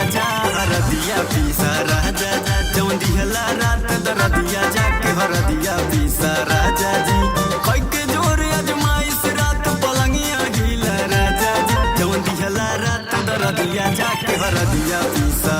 हरदिया जा, हरदिया पीसा राजा जा। जौन दिहला रात दरदिया जाके हरदिया पीसा राजा जी। खै के जोर अजमाइश रात पलंगिया हिला राजा जी। जौन दिहला रात दरदिया जाके हरदिया पीसा।